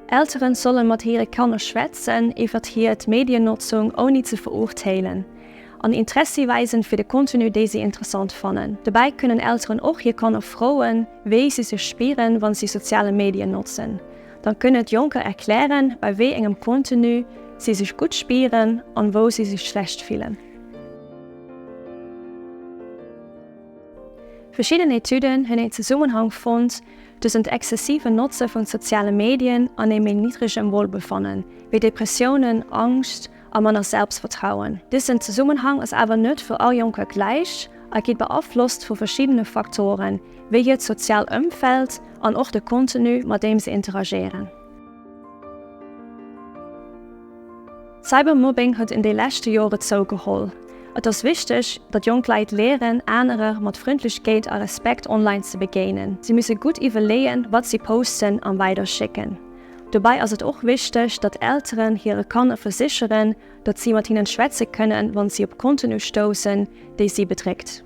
Elteren solle mat hire Kanner schwätzen iwwert hiert Mediennotzung ouni ze verurteelen an Interessi weisen fir de Contenu dee si interessant fannen. Dobäi kënnen Elteren och hir Kanner froen, wéi si sech spieren, wann si soziale Medien notzen. Dann kënnen d'Jonker erklären, bei wéi engem Contenu si sech gutt spieren an wou si sech schlecht fillen. Verschidden Etüden hunn een Zesummenhang fonnt tëschent exzessiven Notze vun soziale Medien an ee méi niddregem Wohlbefannen, wéi Depressiounen, Angscht a manner Selbstvertrauen. Dësen Zesummenhang ass awer net fir all Jonker gläich a geet beaflosst vu verschiddene Faktoren, wéi hiert sozial Ëmfeld an och de Contenu, mat deem se interagéieren. Cybermobbing huet en de leschte Jore zougeholl. Et ass wichteg, datt jonk Leit léieren, anerer mat Frëndlechkeet a Respekt online ze begéinen. Si musse gutt iwwerleeën, wat si posten an weider schécken. Dobäi ass et och wichteg, datt Elteren hire Kanner versécheren, datt si mat hinnen schwätze kënnen, wann si op Contenu stoussen, déi si bedréckt.